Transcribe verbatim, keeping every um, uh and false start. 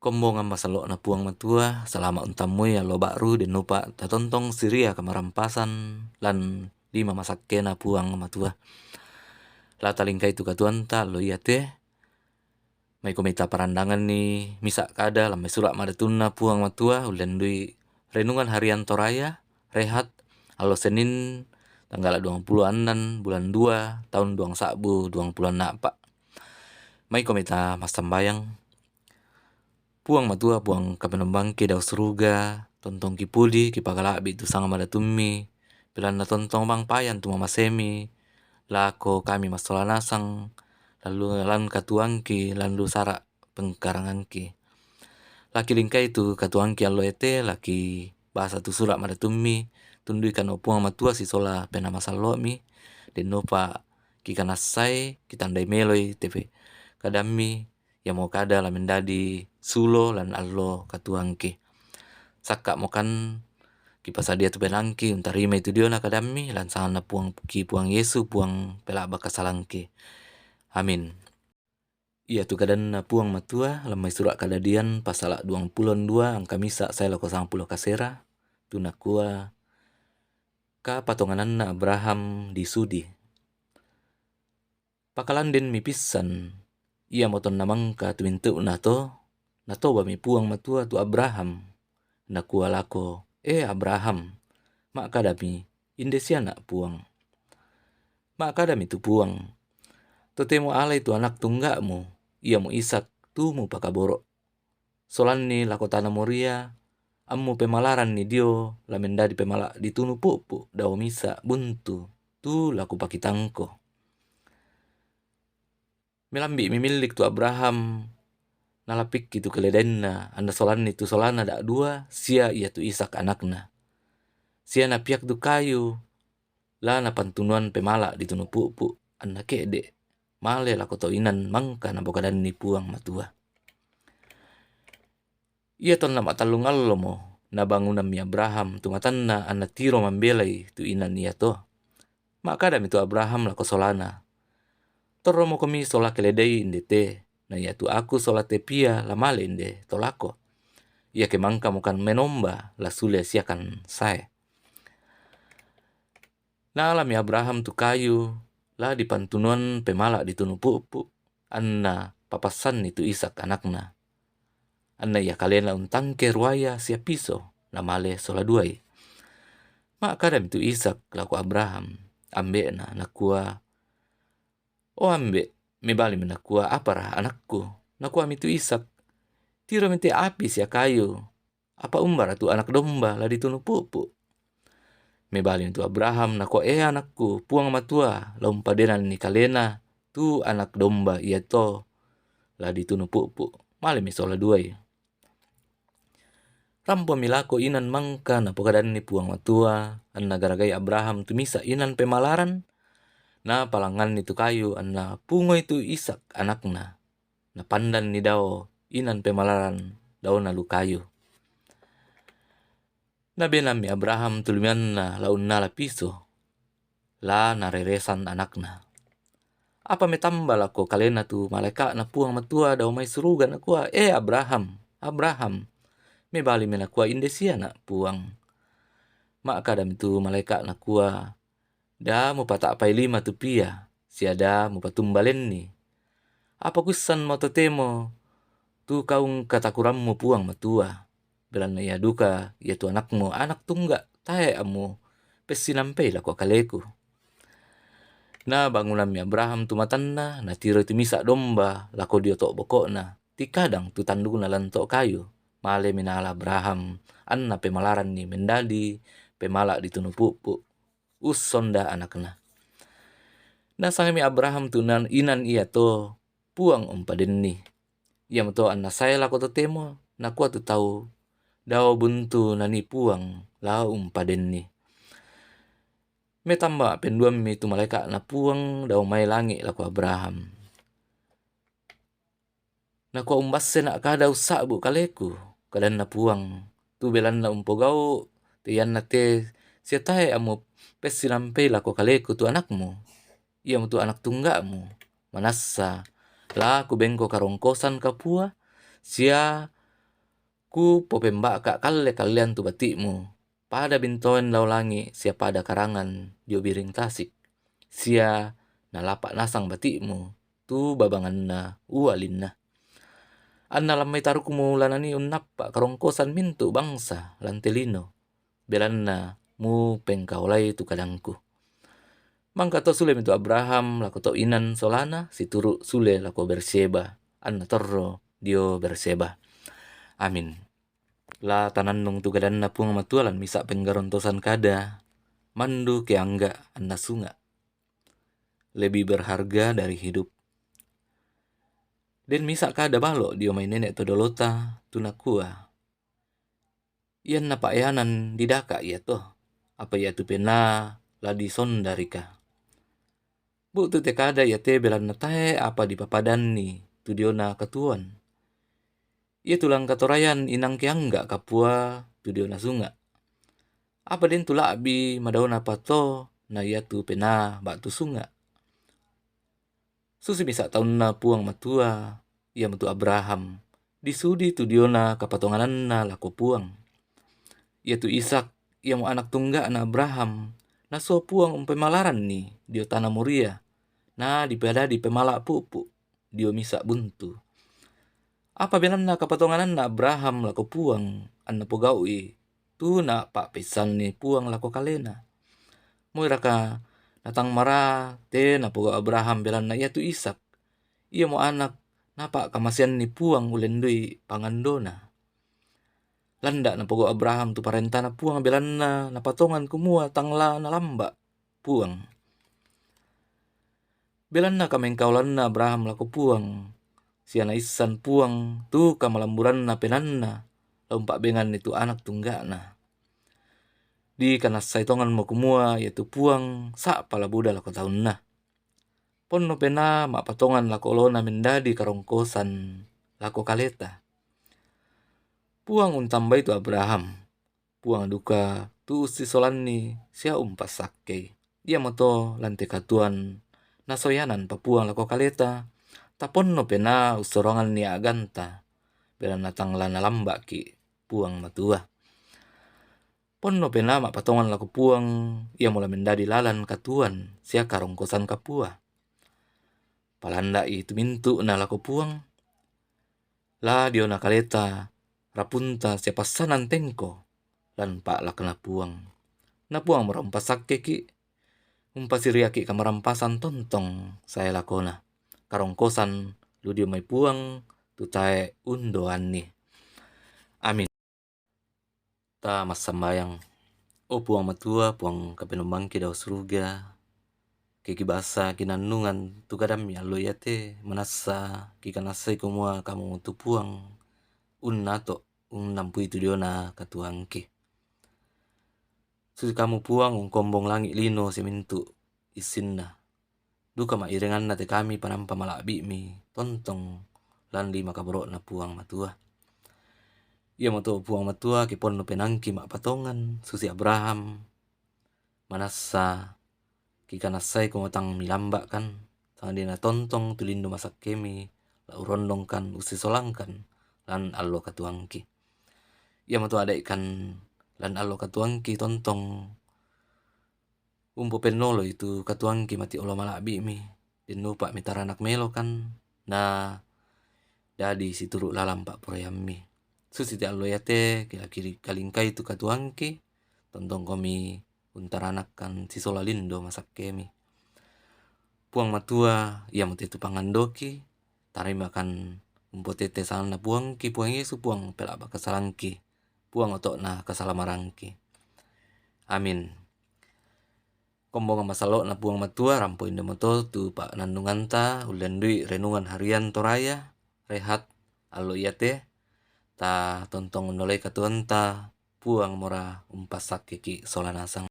Pombongan masallo'na Puang Matua, salama' untammui allo ba'ru, dennupa tatontong siria kamarampasan lan lima masakkena Puang Matua. La talingkai tu katuoanta allo iate, maiko mita parandanganni misa' kada lan mai sura' madatunna Puang Matua, ullendu'i renungan harian Toraya, Rehat, allo Senin, tanggala' duangpulo annan bulan dua, taun duang sa'bu duangpulo a'pa'. Maiko mita massambayang. Puang Matua, Puang Kapenombangki dao suruga, tontongki pudi, kipakala'bi tu sanga madatummi, belanna tontong bang payan tu mamasemi lako kami massola nasang, lan lu-, lan katuoangki, lan lu sara' pengkarangangki. Laki lingkai tu katuoangki allo iate, laki basa tu sura' madatummi, tunduikan o Puang Matua sisola Penaa Masallo'mi, dennupa kikanassai, kitandai meloi tepe kadammi, iamo kada la mendadi sulo lan allo katuoangki. Sakka'mokan kipasadia tu penaangki untarimai tu diona kadammi, lan sanganna Puangki Puang Yesu, Puang pela'ba kasalangki. Amin. Iatu kadanna Puang Matua lan mai sura' Kadadian pasala' duangpulo dua angka misa' sae lako sangpulo kasera, tu nakua, Kapatongananna Abraham disudi. Pakalandenmi pissan, iamo tonna mangka tu mintu'na to, natobami Puang Matua tu Abraham, nakua lako, E Abraham, ma'kadami, Inde siana' Puang. Ma'kadami tu Puang, Totemo alai tu anak tungga'mu, iamo Ishak, tu mupakaboro'. Solanni lako tana Moria, ammu pemalaranni dio la mendadi pemala' ditunu pu'pu' dao misa' buntu, tu la kupakitangko. Melambi'mi millik tu Abraham, nalapikki tu keledainna, anna solanni tu solana da'dua, sia iatu Ishak anakna. Sia napiak tu kayu, la napantunuan pemala' ditunu pu'pu', anna ke'de', male lako to inan mangka napokadanni Puang Matua. Ia tonna ma'tallung allomo, nabangunammi Abraham tu matanna anna tiro mambelai tu inan iato. Ma'kadami tu Abraham lako solana, Torromokomi sola keledai inde te, na iatu aku sola te pia la male inde tolako. Iake mangkamokan menomba la sule siakan sae. Naalami Abraham tu kayu, la dipantunuan pemala' ditunu pu'pu', anna papassanni tu Ishak anakna. Anna ia kalena untangke ruaya sia piso, namale sola duai. Ma'kadami tu Ishak lako Abraham, ambe'na, nakua, O ambe', mebalimi nakua, Apara anakku? Nakuami tu Ishak, Tiromi te api sia kayu, apa umbara tu anak domba la ditunu pu'pu'? Mebalimi tu Abraham, nakua, E anakku, Puang Matua la umpadenanni kalena tu anak domba iato la ditunu pu'pu'. Malemi sola duai. Rampomi lako inan mangka napokadanni Puang Matua, anna garagai Abraham tu misa' inan pemalaran, napalangnganni tu kayu, anna pungoi tu Ishak anakna. Napandanni dao inan pemalaran daona lu kayu. Nabenammi Abraham tu limianna la unnala piso, la nareresan anakna. Apa metamba lako kalena tu malaeka'na Puang Matua dao mai suruga, nakua, E Abraham, Abraham. Mebalimi nakua, Inde siana', Puang. Ma'kadami tu malaeka' nakua, Da mupata'pai lima tu pia, sia da mupatumba lenni. Apa kuissanmo totemo tu kaung katakurammu Puang Matua, belanna ia duka iatu anakmu anak tungga', tae' ammu pessinampei lako kaleku. Nabangunammi Abraham tu matanna, natiroi tu misa' domba lako dio to' boko'na, tikadang tu tandukna lan to' kayu. Malemi nala Abraham, anna pemalaranni mendadi pemala' ditunu pu'pu', ussonda anakna. Nasangami Abraham tu nan-, inan iato, Puang umpadenni. Iamoto anna sae lako totemo, nakua tu tau, Dao buntu nanii Puang la umpadenni. Metamba penduammi tu malaeka'na Puang dao mai langi' lako Abraham. Nakua, Umbassena' kada ussa'bu' kaleku, kadanna Puang, tu belanna umpogau' te ianna te sia tae' ammu pessinampei lako kaleku tu anakmu, iamotu anak tungga'mu. Manassa la kubengko karongkosan kapua, sia Kupopemba'ka kalle-kallean tu bati'mu, pada bintoen lao langi' sia pada karangan dio biring tasik, sia nalapa' nasang bati'mu tu babanganna ualinna. Anna lammai tarukmu lanani unnappa' karongkosan mintu' bangsa lan te lino, belanna mupengkaolai tu kadangku. Mangka to sulemi tu Abraham lako to inan solana situru' sule lako Bersyeba, anna torro dio Bersyeba. Amin. La tanannung tu kadanna Puang Matua lan misa' penggarontosan kada, mandu keangga' anna sunga'. Lebih berharga dari hidup. Den misa' kada balo' dio mai nene' to dolota, tu nakua, ianna pa'eanan didaka' iato, apa iatu penaa la disondarika. Bu'tu te kada iate belanna tae' apa dipapadanni tu diona katuoan. Iatu langkatorayan inang keangga' kapua tu diona sunga'. Apa den tu la'bi madaona pato na iatu penaa ba'tu sunga'. Susi misa' taunna Puang Matua, iamotu Abraham, disudi tu diona kapatongananna lako Puang. Iatu Ishak, iamo anak tungga'na Abraham, nasuo Puang umpemalaranni dio tana Moria, na dipadadi pemala' pu'pu' dio misa' buntu. Apa belanna kapatongananna Abraham lako Puang, anna pogau'i tu napa'peissanni Puang lako kalena. Moiraka natang maraa te napogau' Abraham belanna iatu Ishak, iamo anak napa'kamaseanni Puang ulendui pangandona. Landa' napogau' Abraham tu parentana Puang belanna napatongan kumua tang la nalamba' Puang. Belanna kamengkaolanna Abraham lako Puang, sia naissan Puang tu kamalamburanna penanna, la umpa'benganni tu anak tungga'na. Dikanassai tonganmo kumua iatu Puang sa'pa la buda lako taunna. Ponno penaa ma'patongan lako olona mendadi karongkosan lako kaleta. Puang untambai tu Abraham, Puang duka tu ussisolanni sia umpassakkei. Iamoto lan te katuoan nasoyananpa Puang lako kaleta, taponno penaa ussoroanganni a'ganta, belanna tang la nalamba'ki' Puang Matua. Ponno penaa ma'patongan lako Puang, iamo la mendadi lalan katuoan sia karongkosan kapua. Palanda'i tu mintu'na lako Puang, la diona kaleta rapunta sia passanan tengko lan pa'lakna Puang. Na Puang mora umpassakkeki', umpasiriaki' kamarampasan tontong sae lakona, karongkosan lu dio mai Puang tu tae' undoanni. Amin. Ta massambayang. O Puang Matua, Puang Kapenombangki dao suruga, ke kibasa kinannungan tu kadammi allo iate, manassa kikanassai kumua kamu tu Puang unnato' unnampui tu diona katuoangki. Susi kamu Puang ungkombong langi' lino simintu' issinna. Duka ma'iringanna te kami panampa mala'bi'mi tontong lan lima kaboro'na Puang Matua. Iamoto Puang Matua kiponno penangki ma'patongan susi Abraham, manassa kikanassai kumua tang milamba'kan, sangadinna tontong tu lindo masakkemi la urondongkan ussisolangkan lan allo katuoangki. Iamoto ada'ikan lan allo katuoangki tontong umpopennoloi tu katuoangki mati olo mala'bi'mi, dennupa mitaranak melokan, na dadi situru' lalan pa'poraiammi. Susi te allo iate, kila-kiri kalingkai tu katuoangki, tontongkomi untaranakkan sisola lindo masakkemi. Puang Matua, iamote tu pangandoki, tarimakan umpotete sanganna Puangki, Puang Yesu, Puang pela'ba kasalangki, Puang oto'na kasalamarangki. Amin. Kombongan masallo'na Puang Matua, rampo indomoto tu pa'nannunganta, ullandui renungan harian Toraya, rehat, allo iate, ta tontong unnolai katuoanta, Puang mora umpassakkeki' sola nasang.